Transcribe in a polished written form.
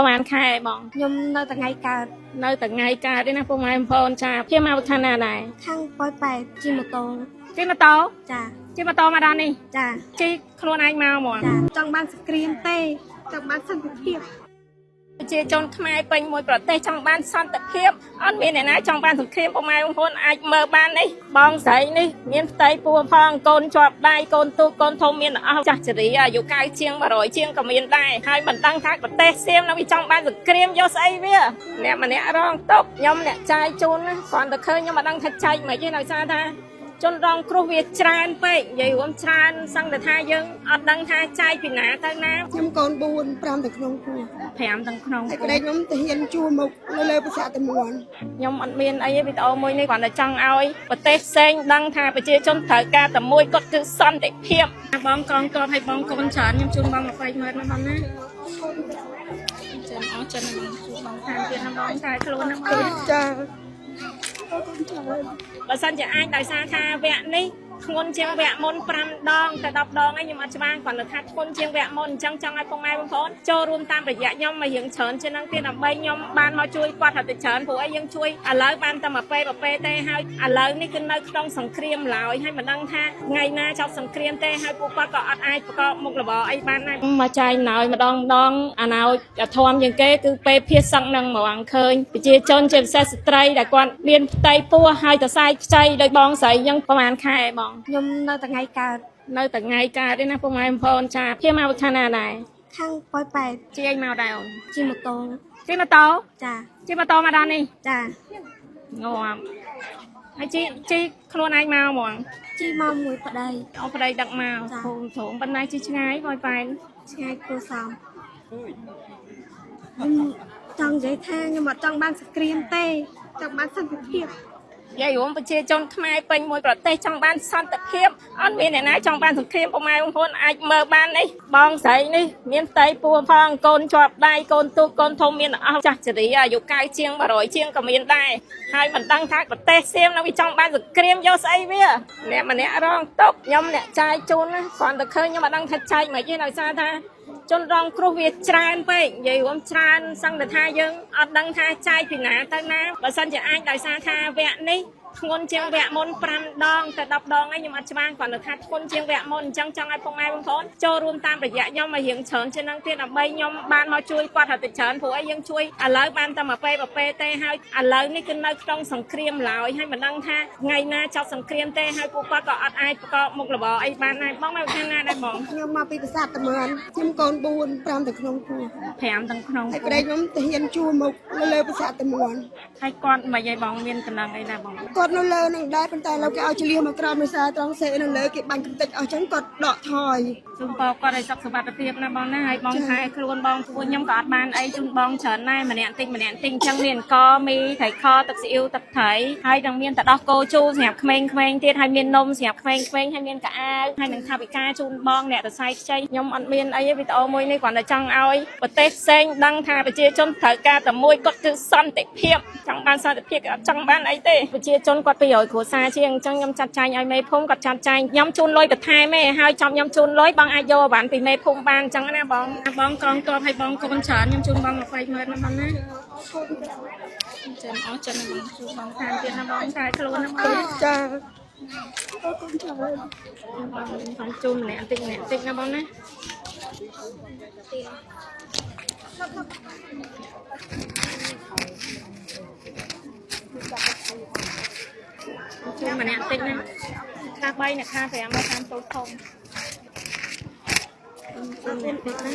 ប្រហែលខែបង ខ្ញុំនៅថ្ងៃកើត នៅថ្ងៃកើតទេណាពុកម៉ែបងប្អូនចាខ្ញុំមកខាងណាដែរ ខាងប៉ោយប៉ែតជិះម៉ូតូ ជិះម៉ូតូ ចា ជិះម៉ូតូមកដល់នេះ ចា ជិះខ្លួនឯងមកហ្មង ចាចង់បានសង្គ្រាមទេចង់បានសន្តិភាព ប្រជាជនខ្មែរពេញមួយប្រទេសចង់បានសន្តិភាពអត់មានអ្នកណាចង់បានសង្គ្រាមពុកម៉ែបងប្អូនអាចមើលបាននេះបងស្រីនេះមានផ្ទៃពោះផងកូនជាប់ដៃកូនទូកកូនធំមានអស់ចាស់ជរាអាយុ9ជាង100ជាងក៏មានដែរហើយមិនដឹងថាប្រទេសសៀមនឹងវាចង់បានសង្គ្រាមយកស្អីវាអ្នកម្នាក់រងទុក្ខខ្ញុំអ្នកចាយជូនណាគ្រាន់តែឃើញខ្ញុំមិនដឹងថាចែកមិនទេដោយសារថាជនរងគ្រោះវាច្រើនពេកនិយាយរួមច្រើនសឹងតែថាយើងអត់ដឹងថាចាយពីណាទៅណា ខ្ញុំកូន4 5ទៅក្នុងពោះ 5ទាំងក្នុង ហើយប្តីខ្ញុំទៅហ៊ានជួមុខនៅលើប្រាសាទតាមាន់ ខ្ញុំអត់មានអីទេវីដេអូមួយនេះគ្រាន់តែចង់ឲ្យប្រទេសផ្សេងដឹងថាប្រជាជនត្រូវការតែមួយគាត់គឺសន្តិភាពបងកងកបឲ្យបងកូនច្រើនខ្ញុំជូនបង20ម៉ឺនណាបងណាចាំអស់ចិនបងជូនបងតាមទៀតណាបងតែខ្លួនណាបង ចាអរគុណច្រើន បើសិនជាអាចដោយសារថាវគ្គនេះធ្ងន់ជាងវគ្គមុន5ដងទៅ10ដងឯងខ្ញុំអត់ច្បាស់គ្រាន់តែថាធ្ងន់ជាងវគ្គមុនអញ្ចឹងចង់ឲ្យពុកម៉ែបងប្អូនចូលរួមតាមរយៈខ្ញុំមករៀងច្រើនជាងហ្នឹងទៀតដើម្បីខ្ញុំបានមកជួយគាត់ឲ្យទៅច្រើនព្រោះអីយើងជួយឥឡូវបានតែមួយពេលមួយពេលទេហើយឥឡូវនេះគឺនៅក្នុងសង្គ្រាមឡើយហើយមិនដឹងថាថ្ងៃណាចប់សង្គ្រាមទេហើយពួកគាត់ក៏អត់អាចប្រកបមុខរបរអីបានដែរមកចាយណោយម្ដងម្ដងអាណោចអាធំជាងគេគឺពេលភាសឹកនឹងហ្មងឃើញប្រជាជនជាពិសេសស្ត្រីដែលគាត់មានផ្ទៃពោះហើយតសៃខ្ចីដោយបងស្រីអញ្ចឹងប្រហែលខែបង ខ្ញុំនៅថ្ងៃកើត នៅថ្ងៃកើតទេណាពុកម៉ែបងប្អូនចាខ្ញុំមកខាងណាដែរ ខាងប៉ោយប៉ែត ជិះឯងមកដែរអូន ជិះម៉ូតូ ជិះម៉ូតូ ចា ជិះម៉ូតូមកដល់នេះ ចា ងាប់ហើយជិះជិះខ្លួនឯងមកហ្មង ជិះមកមួយប្តី អូប្តីដឹកមក ចា ភូមិទ្រង់ប៉ុន្តែជិះឆ្ងាយបងប៉ែន ឆ្ងាយគួរសមខ្ញុំចង់និយាយថាខ្ញុំអត់ចង់បានសង្គ្រាមទេចង់បានសន្តិភាព និយាយរួមប្រជាជនខ្មែរពេញមួយប្រទេសចង់បានសន្តិភាពអត់មានអ្នកណាចង់បានសង្គ្រាមពុកម៉ែបងប្អូនអាចមើលបាននេះបងស្រីនេះមានផ្ទៃពោះផងកូនជាប់ដៃកូនទូកកូនធំមានអស់ចាស់ជរាអាយុ9ជាង100ជាងក៏មានដែរហើយមិនដឹងថាប្រទេសសៀមនឹងវាចង់បានសង្គ្រាមយកស្អីវាអ្នកម្នាក់រងទុក្ខខ្ញុំអ្នកចាយជូនណាគ្រាន់តែឃើញខ្ញុំមិនដឹងថាចែកមិនទេដោយសារថាជនរងគ្រោះវាច្រើនពេកនិយាយរួមច្រើនសឹងតែថាយើងអត់ដឹងថាចាយពីណាទៅណាបើសិនជាអាចដោយសារថាវគ្គនេះធ្ងន់ជាងវគ្គមុន5ដងទៅ10ដងឯងខ្ញុំអត់ច្បាស់គ្រាន់តែថាធ្ងន់ជាងវគ្គមុនអញ្ចឹងចង់ឲ្យពុកម៉ែបងប្អូនចូលរួមតាមរយៈខ្ញុំមករៀងច្រើនជាងហ្នឹងទៀតដើម្បីខ្ញុំបានមកជួយគាត់ឲ្យទៅច្រើនព្រោះអីយើងជួយឥឡូវបានតែមួយពេលមួយពេលទេហើយឥឡូវនេះគឺនៅក្នុងសង្គ្រាមឡើយហើយមិនដឹងថាថ្ងៃណាចប់សង្គ្រាមទេហើយពួកគាត់ក៏អត់អាចប្រកបមុខរបរអីបានដែរបងមកខាងណាដែរបង ខ្ញុំមកពីប្រាសាទតាមាន់ខ្ញុំកូន4 5ទៅក្នុងពោះ 5ទាំងក្នុង ហើយប្តីខ្ញុំទៅហ៊ានជួមុខនៅលើប្រាសាទតាមាន់ ហើយគាត់មិនអីបងមានតំណែងអីដែរបង គាត់នៅលើនឹងដែរប៉ុន្តែឥឡូវគេឲ្យជលៀសមកក្រោមដោយសារត្រង់សេនៅលើគេបាញ់កំទេចអស់ចឹងគាត់ដកថយ ជូនពរគាត់ឲ្យសុខសុវត្ថិភាពណាបងណាហើយបងថែខ្លួនបងពួកខ្ញុំក៏អត់បានអីជូនបងច្រើនដែរម្នាក់តិចម្នាក់តិចអញ្ចឹងមានអង្គមីត្រីខទឹកស៊ីអ៊ីវទឹកត្រីហើយនឹងមានតដោះគោជូរសម្រាប់ក្មេងៗទៀតហើយមាននំសម្រាប់ក្មេងៗហើយមានកៅអៅហើយនឹងថាវិការជូនបងអ្នករស័យខ្ចីខ្ញុំអត់មានអីទេវីដេអូមួយនេះគ្រាន់តែចង់ឲ្យប្រទេសផ្សេងដឹងថាប្រជាជនត្រូវការតែមួយគាត់គឺសន្តិភាពចង់បានសន្តិភាពអត់ចង់បានអីទេប្រជាជនគាត់200គ្រួសារជាងអញ្ចឹងខ្ញុំចាត់ចែងឲ្យមេភូមិគាត់ចាត់ចែងខ្ញុំជូនលុយបន្ថែមឯងហើយចំខ្ញុំជូនលុយបងអាចយកបានពីមេភូមិបានអញ្ចឹងណាបងបងកងកបឲ្យបងកូនច្រើនខ្ញុំជូនបង20ម៉ឺនណាបងណាចាំអស់ចិនបងជូនបងតាមទៀតណាបងតែខ្លួនណាបង ចាអរគុណច្រើន បងបងជូនម្នាក់តិចម្នាក់តិចណាបងណាជូនម្នាក់តិចណាខ្លះ3អ្នកខ្លះ5មកតាមតូចធំជូនម្នាក់តិចណា